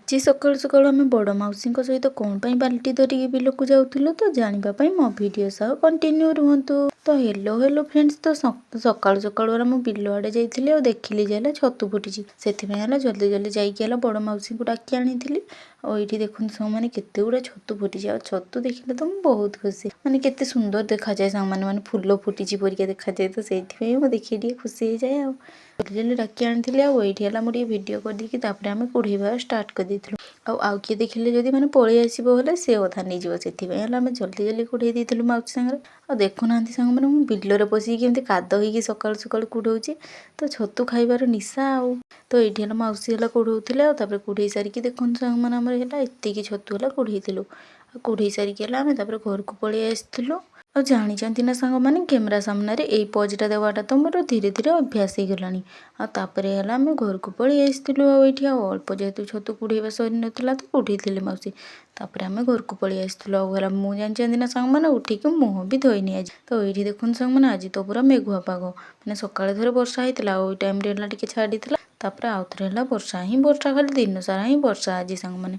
ଆଜି ସକାଳୁ ସକାଳୁ ଆମେ ବଡ଼ ମାଉସୀଙ୍କ ସହିତ କ'ଣ ପାଇଁ ବାଲ୍ଟି ଧରିକି ବିଲକୁ ଯାଉଥିଲୁ, ତ ଜାଣିବା ପାଇଁ ମୋ ଭିଡ଼ିଓ ସହ କଣ୍ଟିନ୍ୟୁ ରୁହନ୍ତୁ। ତ ହେଲୋ ହେଲୋ ଫ୍ରେଣ୍ଡସ୍, ତ ସକାଳୁ ସକାଳୁ ହେଲା ମୁଁ ବିଲ ଆଡ଼େ ଯାଇଥିଲି ଆଉ ଦେଖିଲି ଯେ ହେଲା ଛତୁ ଫୁଟିଛି। ସେଥିପାଇଁ ହେଲା ଜଲ୍ଦି ଜଲ୍ଦି ଯାଇକି ହେଲା ବଡ଼ ମାଉସୀଙ୍କୁ ଡାକି ଆଣିଥିଲି। ଆଉ ଏଇଠି ଦେଖନ୍ତୁ ସାଙ୍ଗମାନେ, କେତେ ଗୁଡ଼ା ଛତୁ ଫୁଟିଛି। ଆଉ ଛତୁ ଦେଖିଲେ ତ ମୁଁ ବହୁତ ଖୁସି। ମାନେ କେତେ ସୁନ୍ଦର ଦେଖାଯାଏ ସାଙ୍ଗମାନେ, ମାନେ ଫୁଲ ଫୁଟିଛି ପରିକା ଦେଖାଯାଏ। ତ ସେଇଥିପାଇଁ ମୁଁ ଦେଖିକି ଟିକେ ଖୁସି ହେଇଯାଏ ଆଉ ଜଲ୍ଦି ଜଲ୍ଦି ଡାକି ଆଣିଥିଲି। ଆଉ ଏଇଠି ହେଲା ମୁଁ ଟିକେ ଭିଡ଼ିଓ କରିଦେଇକି ତାପରେ ଆମେ କୁଢ଼େଇବା ଷ୍ଟାର୍ଟ କରିଦେଇଥିଲୁ। ଆଉ କିଏ ଦେଖିଲେ ଯଦି ମାନେ ପଳେଇ ଆସିବ ହେଲେ ସେ ଅଧା ନେଇଯିବ। ସେଥିପାଇଁ ହେଲା ଆମେ ଜଲ୍ଦି ଜଲ୍ଦି କୁଢ଼େଇ ଦେଇଥିଲୁ ମାଉସୀ ସାଙ୍ଗରେ। ଆଉ ଦେଖୁନାହାନ୍ତି ସାଙ୍ଗମାନେ, ମୁଁ ବିଲରେ ପଶିକି କେମିତି କାଦ ହେଇକି ସକାଳୁ ସକାଳୁ କୁଢ଼ଉଛି। ତ ଛତୁ ଖାଇବାର ନିଶା ଆଉ। ତ ଏଇଠି ହେଲା ମାଉସୀ ହେଲା କୁଢ଼ଉଥିଲେ। ଆଉ ତାପରେ କୁଢ଼େଇ ସାରିକି ଦେଖନ୍ତୁ ସାଙ୍ଗମାନେ, ଆମର ହେଲା ଏତିକି ଛତୁ ହେଲା କୁଢ଼େଇଥିଲୁ। ଆଉ କୁଢ଼େଇ ସାରିକି ହେଲା ଆମେ ତାପରେ ଘରକୁ ପଳେଇ ଆସିଥିଲୁ। ଆଉ ଜାଣିଛନ୍ତି ନା ସାଙ୍ଗମାନେ, କ୍ୟାମେରା ସାମ୍ନାରେ ଏଇ ପୋଜ୍ଟା ଦେବାଟା ତ ମୋର ଧୀରେ ଧୀରେ ଅଭ୍ୟାସ ହେଇଗଲାଣି। ଆଉ ତାପରେ ହେଲା ଆମେ ଘରକୁ ପଳେଇ ଆସିଥିଲୁ। ଆଉ ଏଇଠି ଆଉ ଅଳ୍ପ ଯେହେତୁ ଛତୁ କୁଢ଼େଇବା ସରିନଥିଲା, ତ କୁଢ଼େଇଥିଲେ ମାଉସୀ। ତାପରେ ଆମେ ଘରକୁ ପଳେଇ ଆସିଥିଲୁ। ଆଉ ହେଲା ମୁଁ ଜାଣିଛନ୍ତି ନା ସାଙ୍ଗମାନେ, ଉଠିକି ମୁହଁ ବି ଧୋଇନି ଆଜି। ତ ଏଇଠି ଦେଖନ୍ତୁ ସାଙ୍ଗମାନେ, ଆଜି ତ ପୁରା ମେଘୁଆ ପାଗ। ମାନେ ସକାଳେ ଥରେ ବର୍ଷା ହେଇଥିଲା ଆଉ ଏଇ ଟାଇମ୍ରେ ହେଲା ଟିକେ ଛାଡ଼ିଥିଲା। ତାପରେ ଆଉ ଥରେ ହେଲା ବର୍ଷା ହିଁ ବର୍ଷା, ଖାଲି ଦିନ ସାରା ହିଁ ବର୍ଷା ଆଜି ସାଙ୍ଗମାନେ।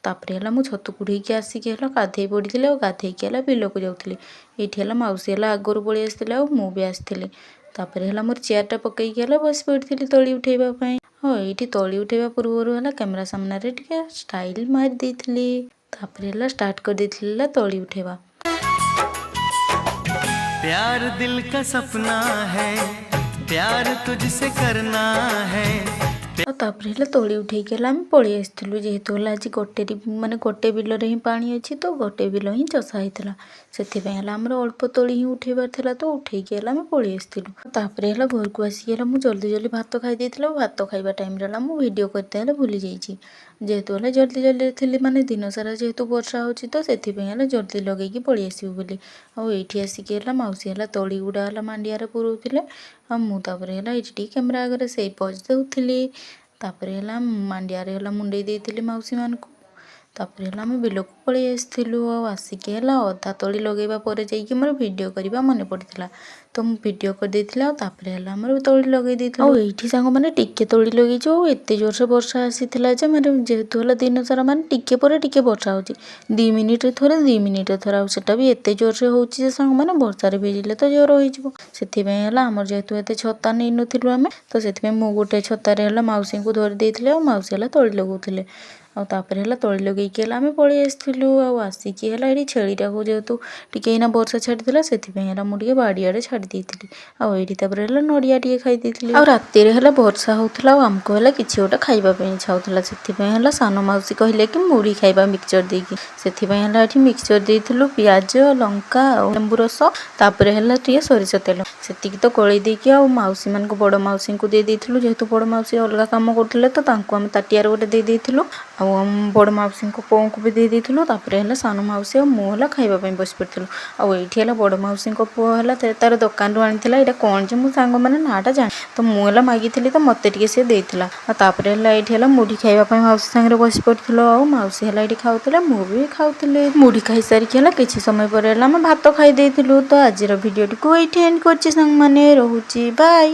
ତାପରେ ହେଲା ମୁଁ ଛତୁ କୁଢ଼େଇକି ଆସିକି ହେଲା ଗାଧେଇ ପଡ଼ିଥିଲି। ଆଉ ଗାଧେଇକି ହେଲା ବିଲକୁ ଯାଉଥିଲି। ଏଇଠି ହେଲା ମାଉସୀ ହେଲା ଆଗରୁ ପଳେଇ ଆସିଥିଲେ ଆଉ ମୁଁ ବି ଆସିଥିଲି। ତାପରେ ହେଲା ମୋର ଚେୟାରଟା ପକେଇକି ହେଲା ବସି ପଡ଼ିଥିଲି ତଳି ଉଠେଇବା ପାଇଁ। ହଁ, ଏଇଠି ତଳି ଉଠେଇବା ପୂର୍ବରୁ ହେଲା କ୍ୟାମେରା ସାମ୍ନାରେ ଟିକେ ଷ୍ଟାଇଲ୍ ମାରି ଦେଇଥିଲି। ତାପରେ ହେଲା ଷ୍ଟାର୍ଟ କରିଦେଇଥିଲି ହେଲା ତଳି ଉଠେଇବା। प्यार दिल का सपना है, प्यार तुझसे करना है। ଆଉ ତାପରେ ହେଲା ତଳି ଉଠେଇକି ହେଲା ଆମେ ପଳେଇ ଆସିଥିଲୁ। ଯେହେତୁ ହେଲା ଆଜି ଗୋଟେ ମାନେ ଗୋଟେ ବିଲରେ ହିଁ ପାଣି ଅଛି, ତ ଗୋଟେ ବିଲ ହିଁ ଚଷା ହେଇଥିଲା। ସେଥିପାଇଁ ହେଲା ଆମର ଅଳ୍ପ ତଳି ହିଁ ଉଠେଇବାର ଥିଲା, ତ ଉଠେଇକି ହେଲା ଆମେ ପଳେଇ ଆସିଥିଲୁ। ତାପରେ ହେଲା ଘରକୁ ଆସିକି ହେଲା ମୁଁ ଜଲ୍ଦି ଜଲ୍ଦି ଭାତ ଖାଇ ଦେଇଥିଲି। ଆଉ ଭାତ ଖାଇବା ଟାଇମ୍ରେ ହେଲା ମୁଁ ଭିଡ଼ିଓ କରିତେ ହେଲେ ଭୁଲି ଯାଇଛି। ଯେହେତୁ ହେଲା ଜଲ୍ଦି ଜଲ୍ଦି ଥିଲି, ମାନେ ଦିନସାରା ଯେହେତୁ ବର୍ଷା ହେଉଛି, ତ ସେଥିପାଇଁ ହେଲା ଜଲ୍ଦି ଲଗେଇକି ପଳେଇ ଆସିବି ବୋଲି। ଆଉ ଏଇଠି ଆସିକି ହେଲା ମାଉସୀ ହେଲା ତଳି ଗୁଡ଼ା ହେଲା ମାଣ୍ଡିଆରେ ପୁରଉଥିଲେ। ଆଉ ମୁଁ ତାପରେ ହେଲା ଏଇଠି ଟିକେ କ୍ୟାମେରା ଆଗରେ ସେଇ ପୋଜ୍ ଦେଉଥିଲି। ତାପରେ ହେଲା ମାଣ୍ଡିଆରେ ହେଲା ମୁଣ୍ଡେଇ ଦେଇଥିଲି ମାଉସୀମାନଙ୍କୁ। ତାପରେ ହେଲା ଆମେ ବିଲକୁ ପଳେଇ ଆସିଥିଲୁ। ଆଉ ଆସିକି ହେଲା ଅଧା ତଳି ଲଗେଇବା ପରେ ଯାଇକି ମୋର ଭିଡ଼ିଓ କରିବା ମନେ ପଡ଼ିଥିଲା, ତ ମୁଁ ଭିଡ଼ିଓ କରିଦେଇଥିଲି। ଆଉ ତାପରେ ହେଲା ଆମର ତଳି ଲଗେଇ ଦେଇଥିଲୁ। ଆଉ ଏଇଠି ସାଙ୍ଗମାନେ, ଟିକେ ତଳି ଲଗେଇଛୁ ଆଉ ଏତେ ଜୋରସେ ବର୍ଷା ଆସିଥିଲା ଯେ ମାନେ ଯେହେତୁ ହେଲା ଦିନ ସାରା ମାନେ ଟିକେ ପରେ ଟିକେ ବର୍ଷା ହେଉଛି, 2 ମିନିଟ୍ରେ ଥରେ, 2 ମିନିଟ୍ରେ ଥରେ। ଆଉ ସେଟା ବି ଏତେ ଜୋରସେ ହେଉଛି ଯେ ସାଙ୍ଗମାନେ, ବର୍ଷାରେ ଭିଜିଲେ ତ ଜ୍ୱର ହେଇଯିବ। ସେଥିପାଇଁ ହେଲା ଆମର ଯେହେତୁ ଏତେ ଛତା ନେଇନଥିଲୁ ଆମେ, ତ ସେଥିପାଇଁ ମୁଁ ଗୋଟେ ଛତାରେ ହେଲା ମାଉସୀଙ୍କୁ ଧରି ଦେଇଥିଲି ଆଉ ମାଉସୀ ହେଲା ତଳି ଲଗାଉଥିଲେ। ଆଉ ତାପରେ ହେଲା ତଳି ଲଗେଇକି ହେଲା ଆମେ ପଳେଇ ଆସିଥିଲୁ। ଆଉ ଆସିକି ହେଲା ଏଇଠି ଛେଳିଟାକୁ ଯେହେତୁ ଟିକେ ଏଇନା ବର୍ଷା ଛାଡ଼ିଥିଲା, ସେଥିପାଇଁ ହେଲା ମୁଁ ଟିକେ ବାଡ଼ିଆଡ଼େ ଛାଡ଼ି ଦେଇଥିଲି। ଆଉ ଏଇଠି ତାପରେ ହେଲା ନଡ଼ିଆ ଟିକେ ଖାଇ ଦେଇଥିଲି। ଆଉ ରାତିରେ ହେଲା ବର୍ଷା ହେଉଥିଲା ଆଉ ଆମକୁ ହେଲା କିଛି ଗୋଟେ ଖାଇବା ପାଇଁ ଇଚ୍ଛା ହେଉଥିଲା। ସେଥିପାଇଁ ହେଲା ସାନ ମାଉସୀ କହିଲେ କି ମୁଢ଼ି ଖାଇବା ମିକ୍ସଚର ଦେଇକି। ସେଥିପାଇଁ ହେଲା ଏଠି ମିକ୍ସଚର ଦେଇଥିଲୁ, ପିଆଜ, ଲଙ୍କା ଆଉ ଲେମ୍ବୁ ରସ, ତାପରେ ହେଲା ଟିକେ ସୋରିଷ ତେଲ, ସେତିକି ତ ଗୋଳେଇ ଦେଇକି ଆଉ ମାଉସୀମାନଙ୍କୁ, ବଡ଼ ମାଉସୀଙ୍କୁ ଦେଇ ଦେଇଥିଲୁ। ଯେହେତୁ ବଡ଼ ମାଉସୀ ଅଲଗା କାମ କରୁଥିଲେ, ତ ତାଙ୍କୁ ଆମେ ତାଟିଆରେ ଗୋଟେ ଦେଇ ଦେଇଥିଲୁ। ଆଉ ଆମ ବଡ଼ ମାଉସୀଙ୍କ ପୁଅଙ୍କୁ ବି ଦେଇ ଦେଇଥିଲୁ। ତାପରେ ହେଲା ସାନ ମାଉସୀ ଆଉ ମୁଁ ହେଲା ଖାଇବା ପାଇଁ ବସି ପଡ଼ିଥିଲୁ। ଆଉ ଏଇଠି ହେଲା ବଡ଼ ମାଉସୀଙ୍କ ପୁଅ ହେଲା ତାର ଦୋକାନରୁ ଆଣିଥିଲା। ଏଇଟା କ'ଣ ଯେ ମୁଁ ସାଙ୍ଗମାନେ ନାଁଟା ଜାଣି, ତ ମୁଁ ହେଲା ମାଗିଥିଲି, ତ ମୋତେ ଟିକେ ସେ ଦେଇଥିଲା। ଆଉ ତାପରେ ହେଲା ଏଇଠି ହେଲା ମୁଢ଼ି ଖାଇବା ପାଇଁ ମାଉସୀ ସାଙ୍ଗରେ ବସି ପଡ଼ିଥିଲୁ। ଆଉ ମାଉସୀ ହେଲା ଏଇଠି ଖାଉଥିଲେ, ମୁଁ ବି ଖାଉଥିଲି। ମୁଢ଼ି ଖାଇସାରିକି ହେଲା କିଛି ସମୟ ପରେ ହେଲା ଆମେ ଭାତ ଖାଇ ଦେଇଥିଲୁ। ତ ଆଜିର ଭିଡ଼ିଓଟିକୁ ଏଇଠି ଏଣ୍ଡ କରୁଛି ସାଙ୍ଗମାନେ, ରହୁଛି, ବାଏ।